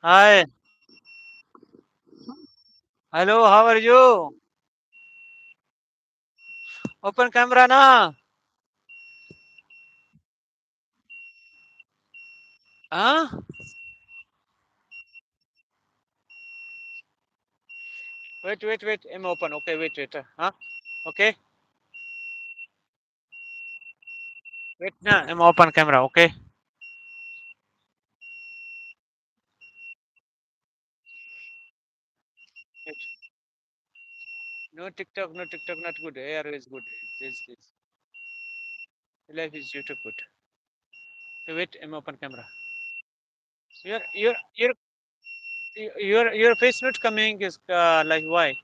Hi. Hello, how are you? Open camera na. Huh? Wait, wait, wait. I'm open. Okay, wait, wait. Huh? Okay. Wait na, I'm open camera, okay? Wait. No TikTok, no TikTok, not good. Here is good. This, this. Life is YouTube good. Okay, wait, I'm open camera. Your, your, your, your, your face not coming is, uh, like, why?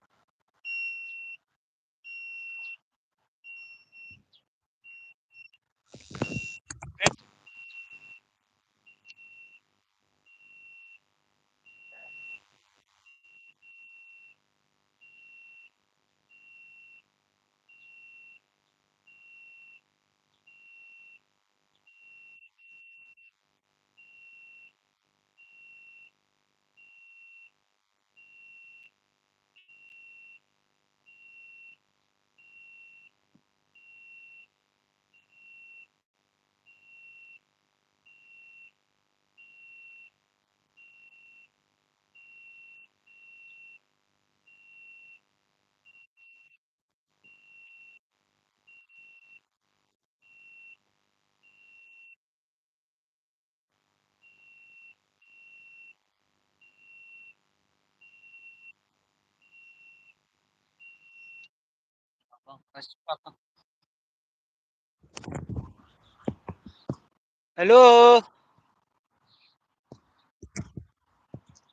Hello.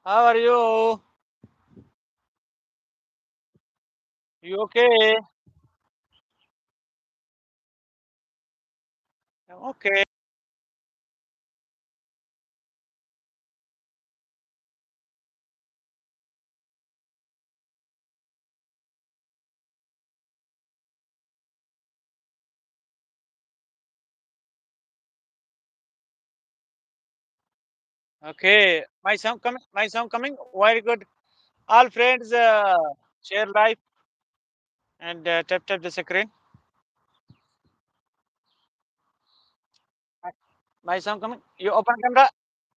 How are you? You okay? Okay. Okay, my sound coming. My sound coming. Very good. All friends, uh, share live and, uh, tap tap the screen. My sound coming. You open camera.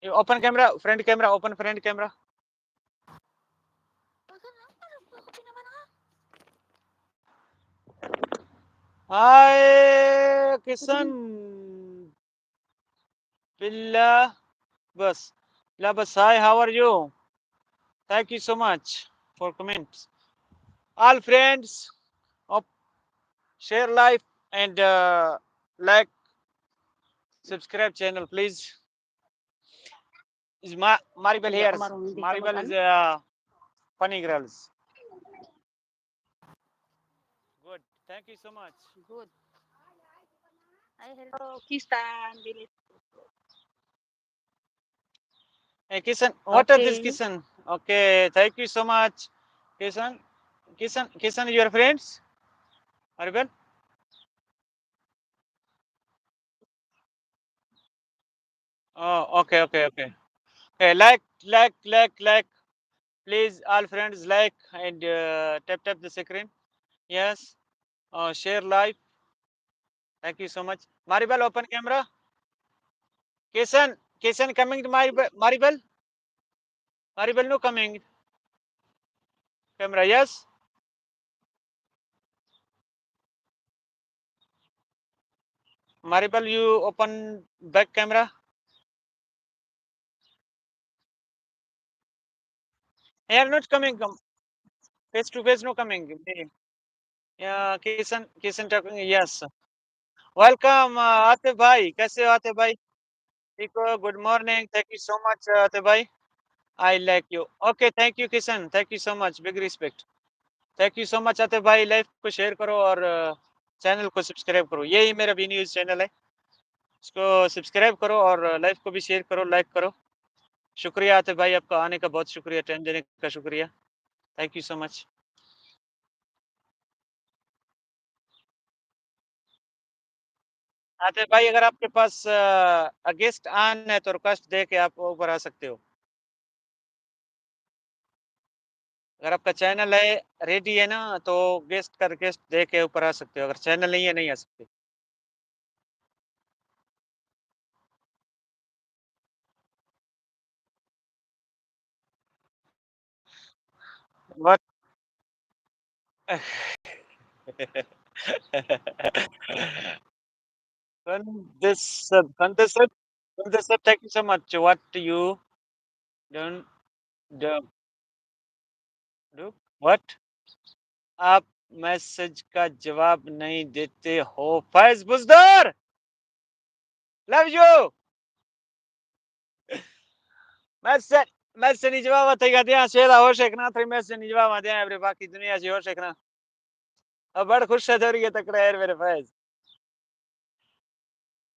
You open camera. Friend camera. Open friend camera. Hi, Kisan. Billah Bas. Billah Bas, hi, how are you? Thank you so much for comments. All friends, of share live and, uh, like, subscribe channel, please. Is Ma-, Maribel here. Maribel is, uh, funny girls. Good. Thank you so much. Good. I hello, Kisan. Hey, Kisan. What are this, okay. Kisan? Okay. Thank you so much, Kisan. Kisan, Kisan, your friends? Maribel? Oh, okay, okay, okay. Okay, like, like, like, like. Please, all friends, like and, uh, tap, tap the screen. Yes. Uh, share live. Thank you so much. Maribel, open camera. Kisan, Kisan coming to Maribel, Maribel? Maribel no coming. Camera, yes. Maribel, you open back camera. They are not coming, um, face to face, no coming. Yeah, Kisan, Kisan talking, yes. Welcome, uh, Atif भाई, कैसे हो आतिफ भाई? ठीक हो? Good morning, thank you so much, uh, Atif भाई. I like you. Okay, thank you, Kisan. Thank you so much. Big respect. Thank you so much, Atif भाई. Live को share करो और, uh, channel को subscribe करो. यही मेरा B News channel है. इसको subscribe करो और, uh, live को भी share करो, like करो. शुक्रिया आतिफ भाई, आपका आने का बहुत शुक्रिया, time देने का शुक्रिया. Thank you so much. Atif भाई, अगर आपके पास, अ, guest on है तो request दे के आप ऊपर आ सकते हो. اگر آپ کا چینل ہے، ریڈی ہے نا، تو گیسٹ کا ریکویسٹ دے کے اوپر آ سکتے ہو، اگر چینل نہیں ہے، نہیں آ سکتے۔ What? Kandasab, Kandasab, Kandasab, thank you so much. What you don't do? What? آپ میسج کا جواب نہیں دیتے ہو، Faiz Buzdar. Love you. Message, message نی جواب تئی گا دیاں، شیدا ہوش کناں، تئی میسج نی جواب دیاں، ابرے باقی دنیا چی ہوش کناں۔ اب بڑ خوش ہے دوری کے تکڑے ایر میرے Faiz.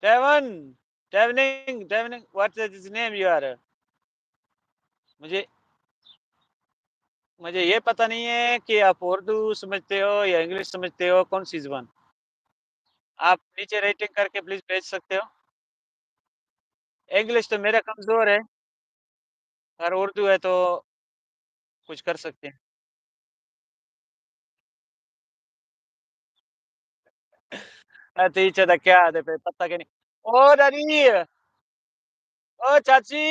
Tune, tuning, tuning, what is his name you are? مجھے، مجھے یہ پتہ نہیں ہے کہ آپ اردو سمجھتے ہو یا انگلش سمجھتے ہو، کون سی زبان؟ آپ نیچے ریٹنگ کر کے پلیز بھیج سکتے ہو۔ انگلش تو میرا کمزور ہے، اگر اردو ہے تو کچھ کر سکتے ہیں۔ اے تئی چدا کیا دے پہ پتہ کہ نہیں۔ او دادی، او چاچی،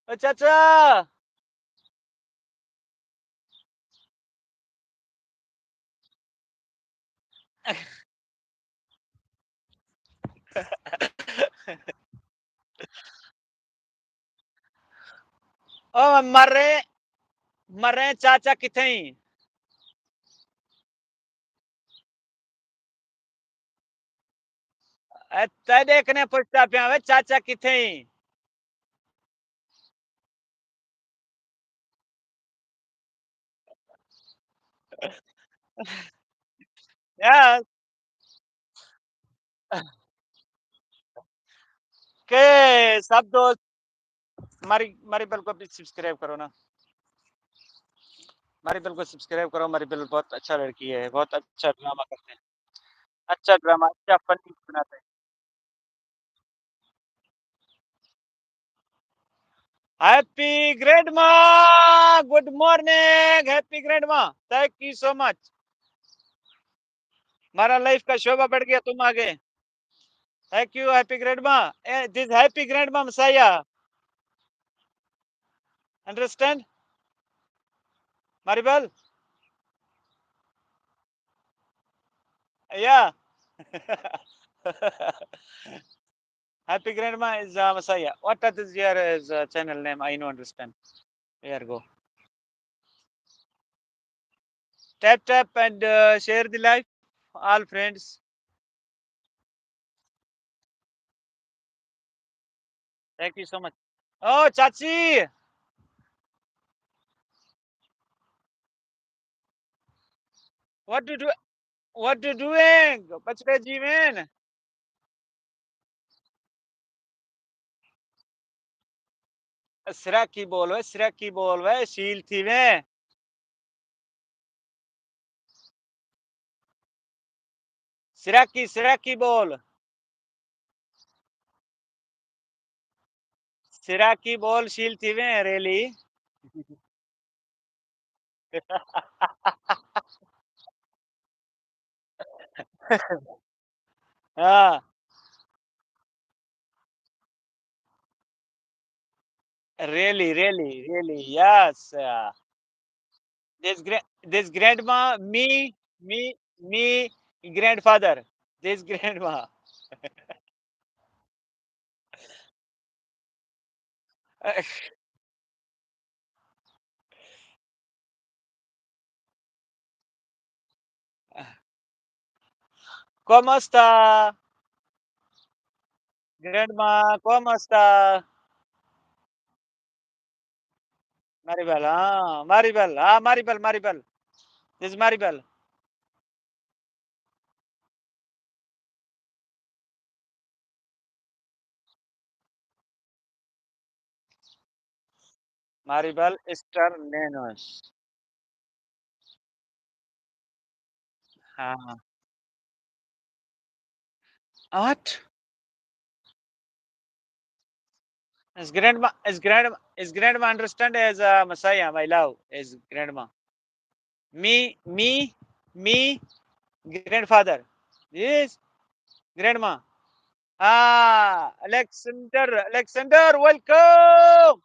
او چاچا۔ او مرے، مرے چاچا کتھیں؟ اے تئی دیکھنے پشتا پیا وے چاچا کتھیں؟ یس۔ کہ سب دوست ماری، ماری بل کو بھی سبسکرائب کرو نا۔ ماری بل کو سبسکرائب کرو، ماری بل بہت اچھا لڑکی ہے، بہت اچھا ڈرامہ کرتے ہیں، اچھا ڈرامہ، اچھا فنی بناتے ہیں۔ ہیپی گرینڈ ما، گڈ مارننگ، ہیپی گرینڈ ما، تھینک یو سو مچ۔ ہمارا لائف کا شعبہ بڑھ گیا، تم آ گئے۔ Thank you, happy grandma. Eh, this happy grandma Messiah. Understand? Maribel? Yeah. Happy grandma is uh, Messiah. What is your is, uh, channel name? I no understand. Here go. Tap tap and uh, share the live, all friends. Thank you so much. Oh, Chachi! What do you do? What you doing? بچڑے جیوین۔ سرکی بول وے، سرکی بول وے، شیل تھی وے۔ سرکی، سرکی بول۔ سرکی بول، شیل تھی وے، ریلی۔ ہاں۔ Really, really, really, yes. This gra-, this grandma, me, me, me, grandfather. This grandma. ¿Cómo está? Grandma, ¿cómo está? Maribel, ah, Maribel, ah, Maribel, Maribel. This is Maribel. Maribel Star Nenos. Ah. What? His grandma, his grandma, his grandma understand as a Messiah, my love, his grandma. Me, me, me, grandfather. Yes, grandma. Ah, Alexander, Alexander, welcome.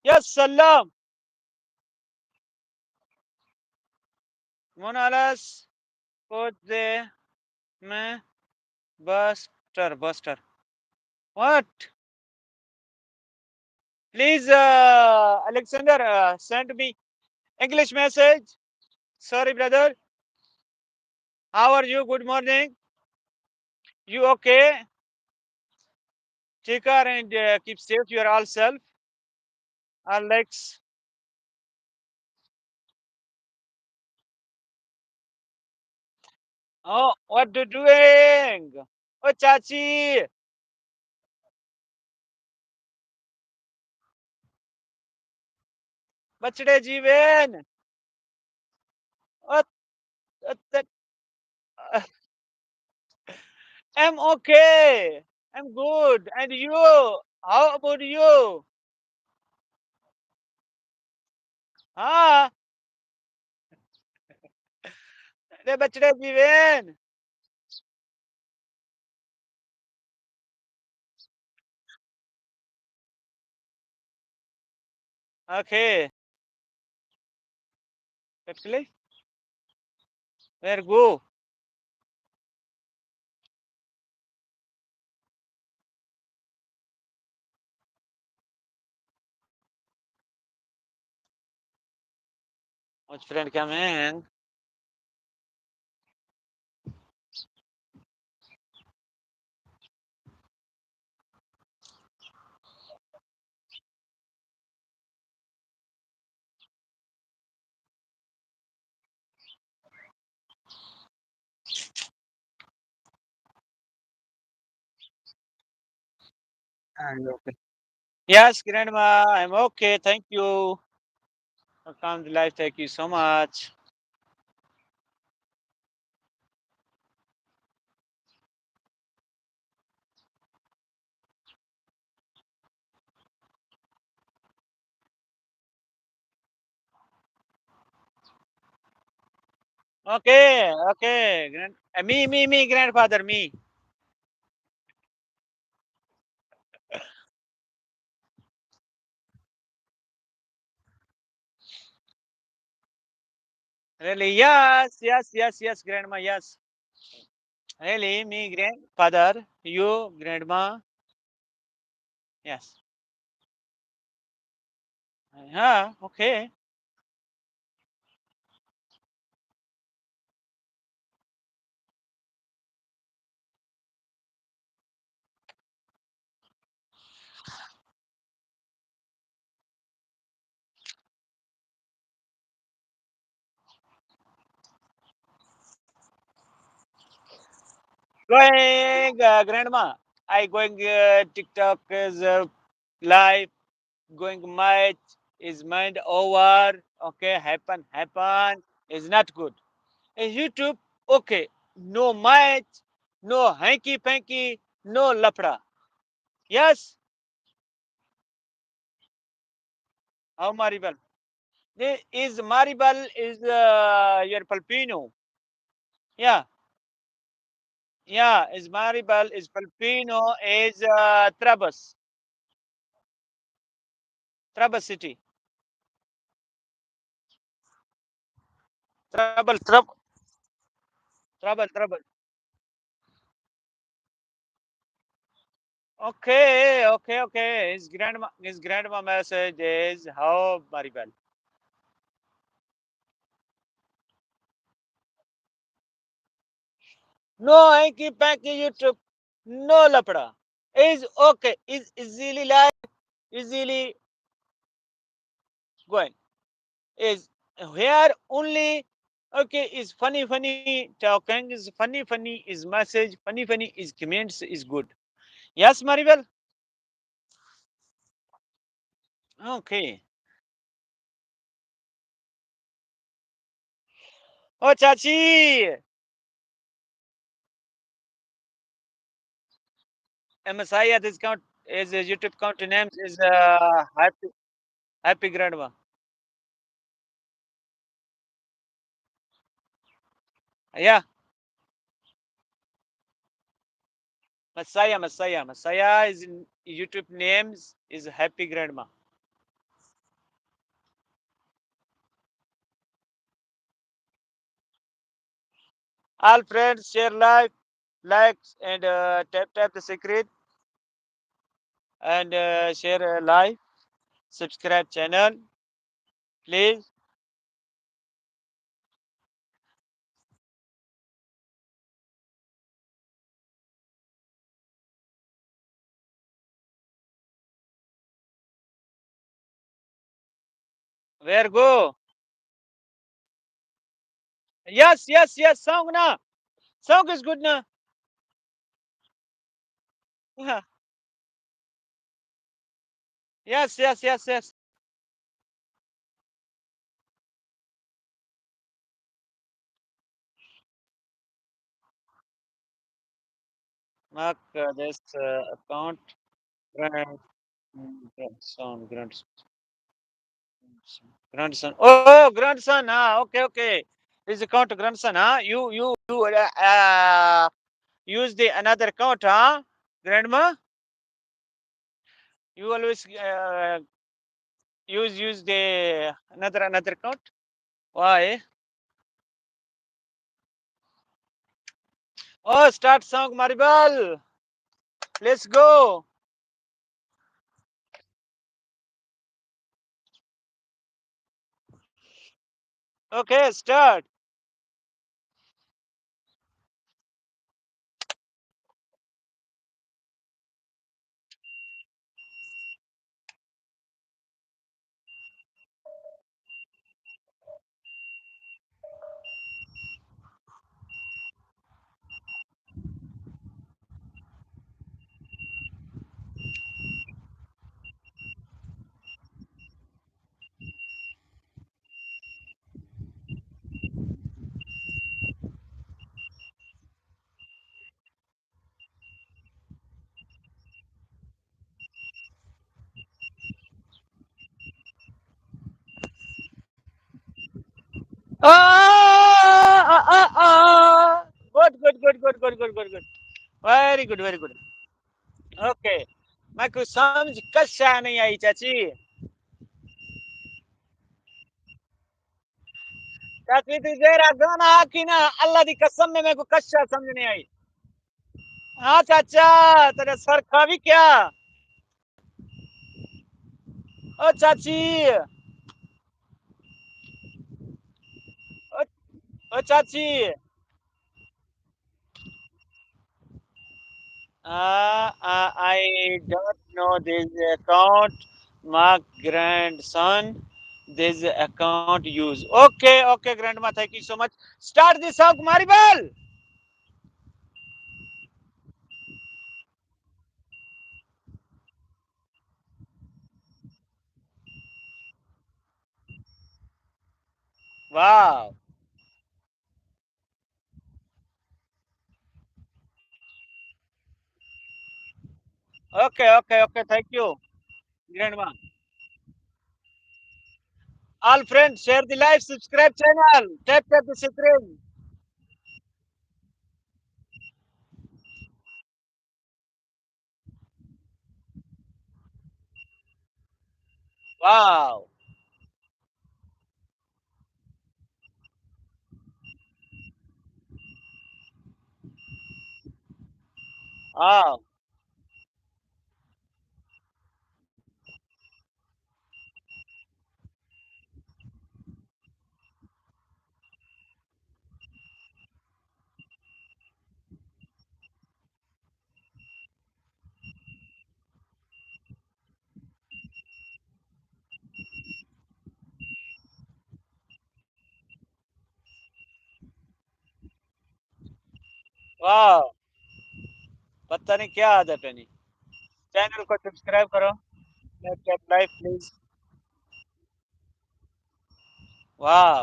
Yes, salam. من الان پوت دے میں باسٹر، باسٹر. What? Please, uh, Alexander, uh, send me English message. Sorry, brother. How are you? Good morning. You okay? Take care and, uh, keep safe your all self. Alex. Oh, what you doing? Oh, Chachi. بچڑے جیوین. ات-، ات-، ات-، I'm okay. I'm good. And you? How about you? ہاں. ارے بچڑے جیوین. Okay. Actually, where go? Much friend coming. And okay. Yes, grandma, I'm okay. Thank you. Welcome to life. Thank you so much. Okay, okay. Grand, uh, me, me, me, grandfather, me. Really? Yes, yes, yes, yes, grandma, yes. Really, me grandfather, you grandma. Yes. ہاں، okay. Going, uh, grandma, I going, uh, TikTok is, uh, live, going match is mind over. Okay, happen, happen is not good. In YouTube, okay, no match, no hanky panky, no lapda. Yes. How Maribel? Is Maribel is, uh, your Filipino? Yeah. Yeah, is Maribel, is Filipino, is, uh, Trabas. Trabas city. Trouble, trouble. Trouble, trouble. Okay, okay, okay. His grandma, his grandma message is how Maribel. No hanky panky YouTube, no lapda. Is okay, is easily life, easily going. Is here only, okay, is funny, funny talking, is funny, funny, is message, funny, funny, is comments, is good. Yes, Maribel? Okay. او چاچی! M S I ءَ دزکاں his YouTube account name is, uh, Happy, Happy Grandma. Yeah. Messiah, Messiah, Messiah is in YouTube names is Happy Grandma. All friends, share live, likes and, uh, tap tap the screen and, uh, share, uh, live, subscribe channel, please. Where go? Yes, yes, yes, song na. Song is good na. Yes, yes, yes, yes. Mark, uh, this, uh, account grand, grandson, grandson, grandson. Oh, grandson. Ah, okay, okay. This account grandson. Ah, you, you, you, uh, uh, use the another account, huh, grandma? You always, uh, use, use the another, another account. Why? Oh, start song, Maribal. Let's go. Okay, start. Ah, ah, ah, ah. Good, good, good, good. Very good, very good. Okay. میں کو سمجھ کشا نہیں آئی، چاچی۔ چاچی، تو زیرا گانا آکی نا، اللہ دی قسم میں، میں کو کشا سمجھ نہیں آئی۔ ہاں چاچا، تیرا سر کھاوی کیا؟ او چاچی۔ او، او چاچی۔ Uh, uh, I don't know this account. My grandson, this account use. Okay, okay, grandma, thank you so much. Start the song, Maribel. Wow. Okay, okay, okay. Thank you, grandma. All friends, share the live, subscribe channel, tap, tap the screen. Wow. Wow. واہ، پتہ نہیں کیا عادت ہے نہیں۔ چینل کو سبسکرائب کرو، like, like please. واہ۔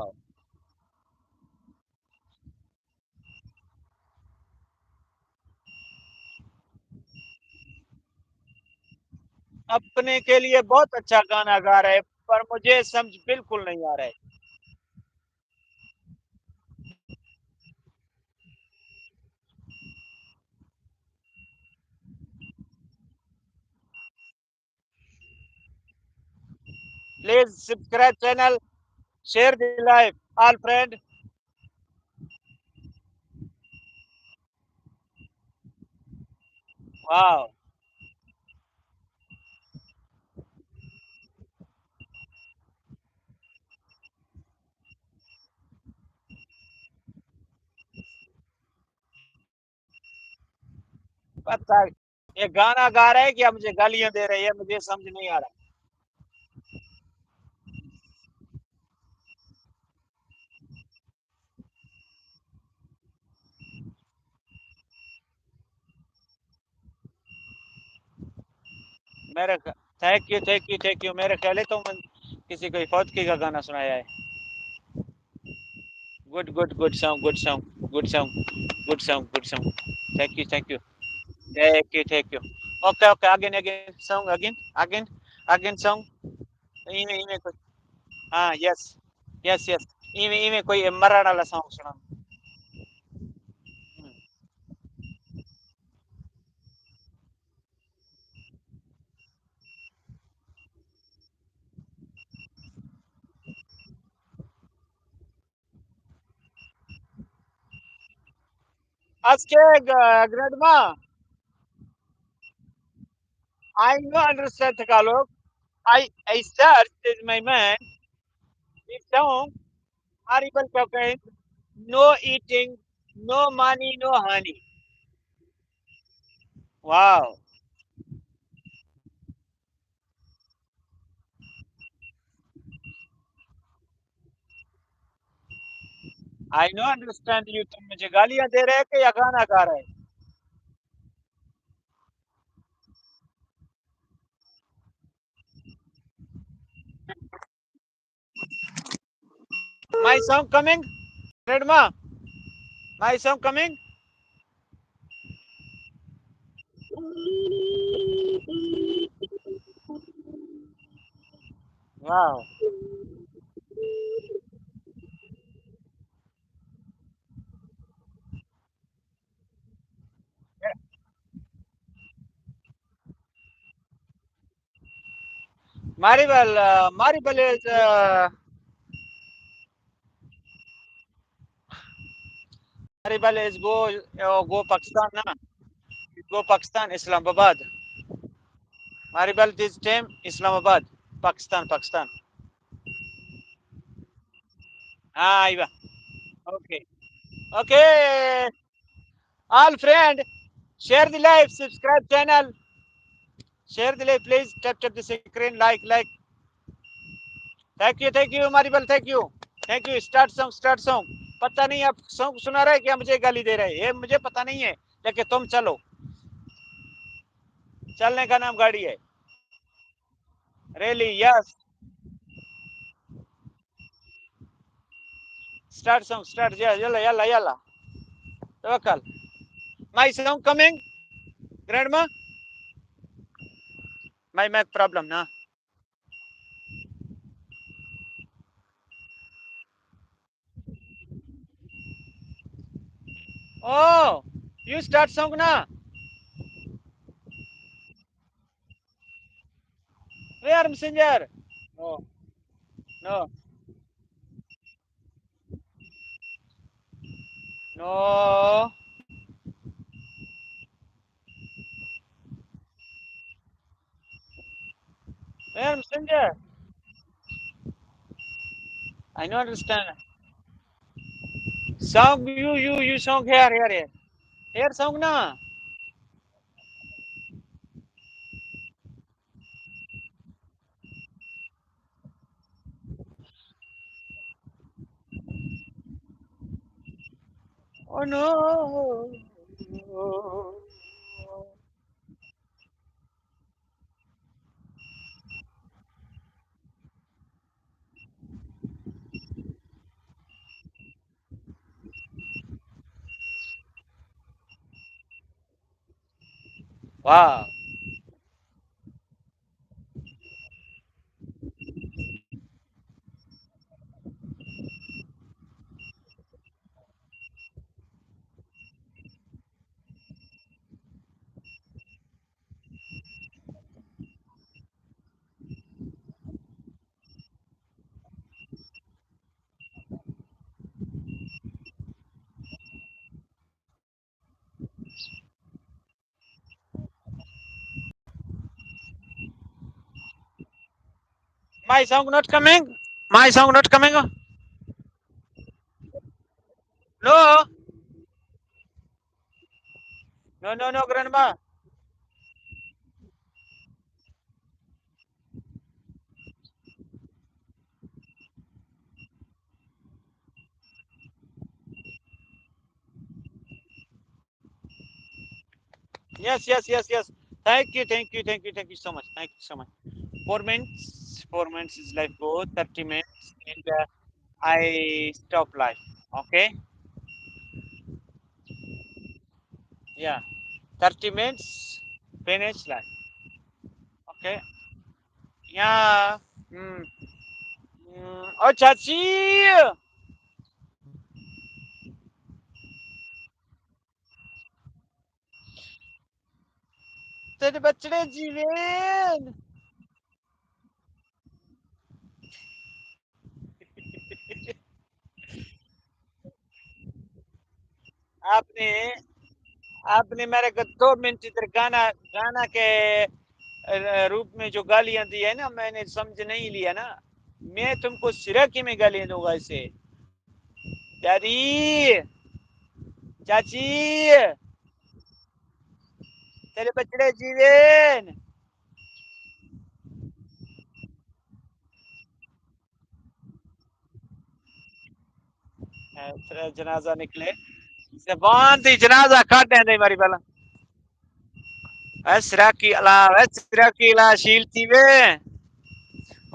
अपने के लिए बहुत अच्छा गाना गा रहे, पर मुझे समझ बिल्कुल नहीं आ रहा है। Please subscribe channel, share the live, all friend. Wow. پتہ، یہ گانا گا رہے کہ یا مجھے گالیاں دے رہے ہیں، مجھے سمجھ نہیں آ رہا۔ میرے خ-، thank you, thank you, thank you. میرے خیال ہے تو من کسی کو فوت کی کا گانا سنایا ہے۔ Good, good, good song, good song, good song, good song, good song. Thank you, thank you. Thank you, thank you. Okay, okay, again, again, song, again, again, again song. ایویں، ایویں کوئی، ہاں، yes, yes, yes. ایویں، ایویں کوئی مرن والا سانگ سنا۔ Aske, uh, grandma, I no understand Tagalog. I, I search in my mind this song, horrible cocaine, no eating, no money, no honey. Wow. I no understand you. تم مجھے گالیاں دے رہے کہ یا گانا گا رہے؟ My song coming, Redma. My song coming. Wow. Maribel, uh, Maribel is, uh, Maribel is go, uh, go Pakistan, na? Go Pakistan, Islamabad. Maribel this time, Islamabad, Pakistan, Pakistan. Ah, aiwa. Okay. Okay. All friend, share the live, subscribe channel. Share the live, please. Tap, tap the screen, like, like. Thank you, thank you, Maribel, thank you. Thank you. Start song, start song. پتہ نہیں آپ سانگ سنا رہے کہ مجھے گالی دے رہے ہیں، یہ مجھے پتہ نہیں ہے، لیکن تم چلو۔ چلنے کا نام گاڑی ہے۔ Really, yes. Start song, start, yeah, yalla, yalla, yalla. توکل. My song coming, grandma? My mic problem, na? Oh, you start song, na? Where messenger? No. No. No. Where messenger? I don't understand. Song, you, you, you song here, here, here. Here song na. Oh no. Wow. My song not coming? My song not coming? No? No, no, no, grandma. Yes, yes, yes, yes. Thank you, thank you, thank you, thank you so much. Thank you so much. Four minutes, four minutes is live go, thirty minutes, and uh, I stop live. Okay? Yeah. Thirty minutes, finish live. Okay? Yeah. Hmm. Hmm. Oh, Chachi! تیرے بچڑے جیوین۔ آپ نے، آپ نے میرے کو دو منٹ ادھر گانا، گانا کے، اے، روپ میں جو گالیاں دی ہے نا، میں نے سمجھ نہیں لیا نا۔ میں تم کو سرائیکی میں گالیاں دوں گا اسے۔ دادی، چاچی، تیرے بچڑے جیوین۔ اے، تیرا جنازہ نکلے۔ زبان دی جنازہ کاٹیں دے ماری بلا۔ اے سرائیکی الا، اے سرائیکی الا، شیل تھی وے۔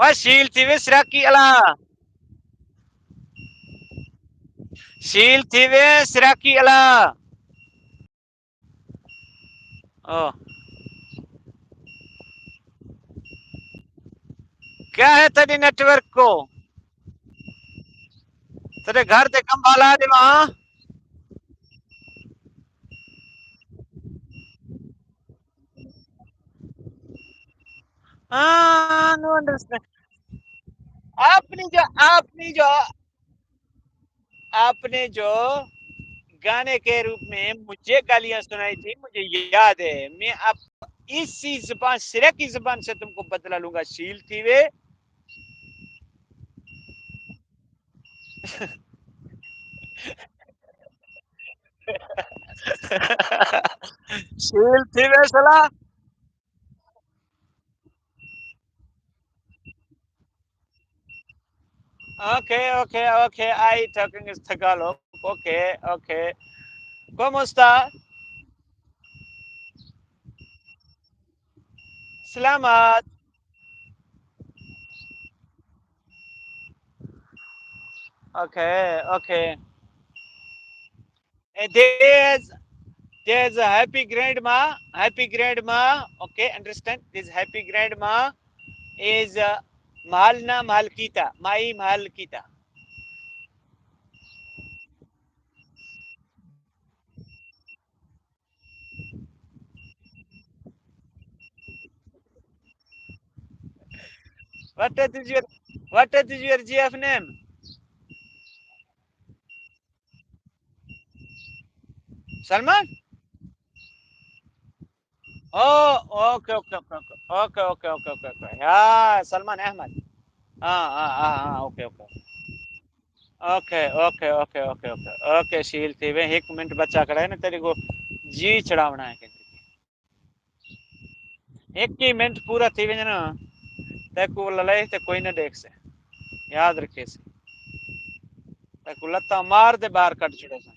اے شیل تھی وے سرائیکی الا۔ شیل تھی وے سرائیکی الا۔ او۔ کیا ہے تیرے نیٹ ورک کو؟ تیرے گھر دے کم بالا دے وہاں؟ ہاں، نو انڈرسٹینڈ۔ آپ نے جو، آپ نے جو آپ نے جو گانے کے روپ میں مجھے گالیاں سنائی تھی، مجھے یاد ہے۔ میں اب اسی زبان، سرائیکی زبان سے تم کو بدلا لوں گا، شیل تھی وے۔ شیل تھی وے سلا۔ Okay, okay, okay. I talking is Tagalog. Okay, okay. ¿Cómo está? Selamat. Okay, okay. Eh, there's, there's a happy grandma, happy grandma. Okay, understand? This happy grandma is, uh, Malna Malkita, Mai Malkita. What is your, what is your G F name? Salman? Oh, okay, okay, okay, okay. Okay, okay, okay, okay, okay. Yeah, Salman Ahmed. Ah, ah, ah, ah, okay, okay. Okay, okay, okay, okay, okay. Okay, shell تھی وے، ایک منٹ بچا کھڑا ہے نا، تیرے کو جی چڑھاونا ہے کہ ایک ہی منٹ پورا تھی وے نا، تے کو للائے تے کوئی نہ دیکھ سے۔ یاد رکھے سے۔ تے کو لتا مار دے باہر کٹ چھڑے سے۔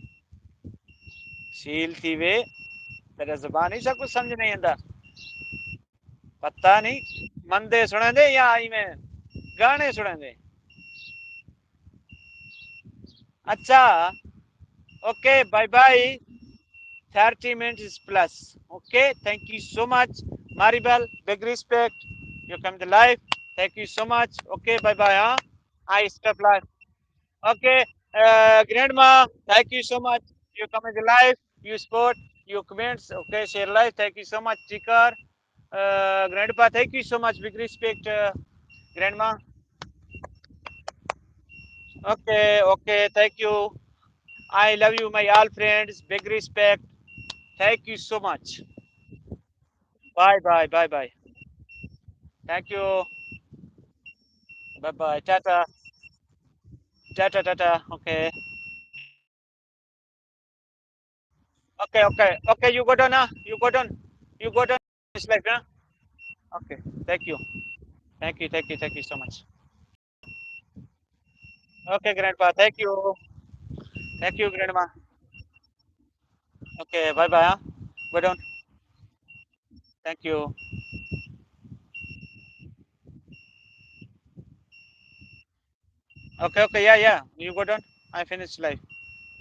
شیل تھی وے، تیرے زبان ہی سا کچھ سمجھ نہیں آتا۔ پتہ نہیں، مندے سنے دے یا آئی میں گانے سنے دے۔ اچھا، okay, bye bye. Thirty minutes plus. Okay, thank you so much. Maribel, big respect. You come to life. Thank you so much. Okay, bye bye. Huh? I stop live. Okay, uh, grandma, thank you so much. You come in the live, you support, you comments. Okay, share live. Thank you so much, Tikar. Uh, grandpa, thank you so much. Big respect, uh, grandma. Okay, okay, thank you. I love you, my all friends. Big respect. Thank you so much. Bye, bye, bye, bye. Thank you. Bye bye. Tata. Tata, tata. Okay. Okay, okay. Okay, you go down now. You go down. You go down. It's like, huh? Okay. Thank you. Thank you, thank you, thank you so much. Okay, grandpa. Thank you. Thank you, grandma. Okay, bye bye, huh? Go down. Thank you. Okay, okay, yeah, yeah. You go down. I finish live.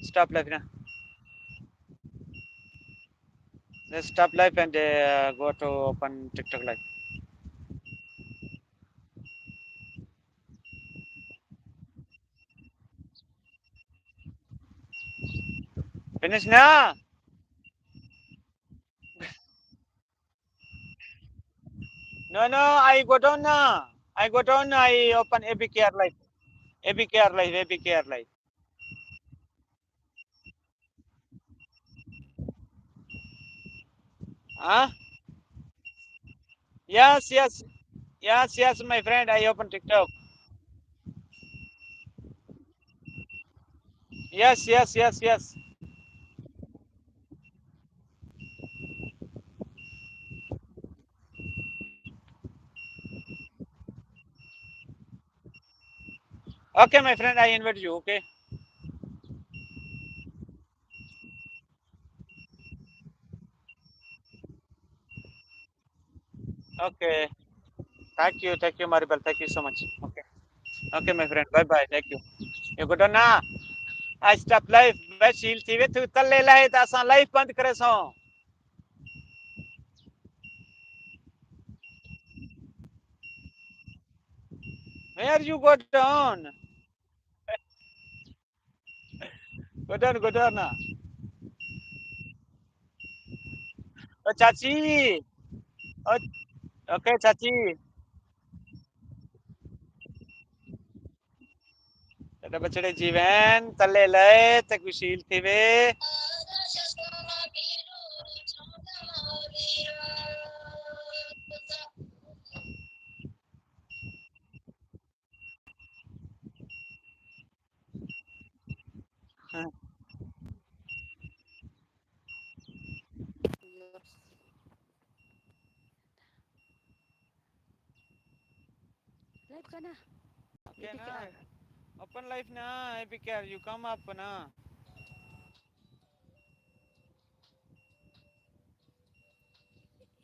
Stop live now. Just stop live and uh, go to open TikTok live. Finish now. No, no, I go down now. I go down, I open A B K R live. A B K R live, A B K R live. Huh? Yes, yes. Yes, yes, my friend, I open TikTok. Yes, yes, yes, yes. Okay, my friend, I invite you, okay? Okay. Thank you, thank you, Maribel. Thank you so much. Okay. Okay, my friend. Bye bye. Thank you. You go down now. I stop live. بس شیل تھی وے، تو تلے لائے، تو اساں لائیو بند کرے سوں. Where you go down? Go down, go down. او چاچی. او، اوکے چاچی. تیرے بچڑے جیون، تلے لائے، تے گشیل تھی وے. Live ka na? Okay na. Open live na, A B K R, you come up na.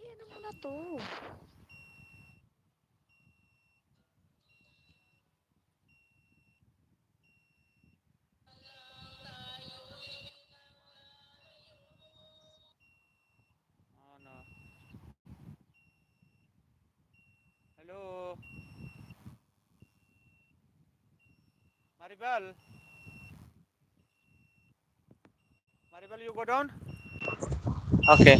Ye na muna to. Oh, no. Hello. Maribel. Maribel, you go down. Okay.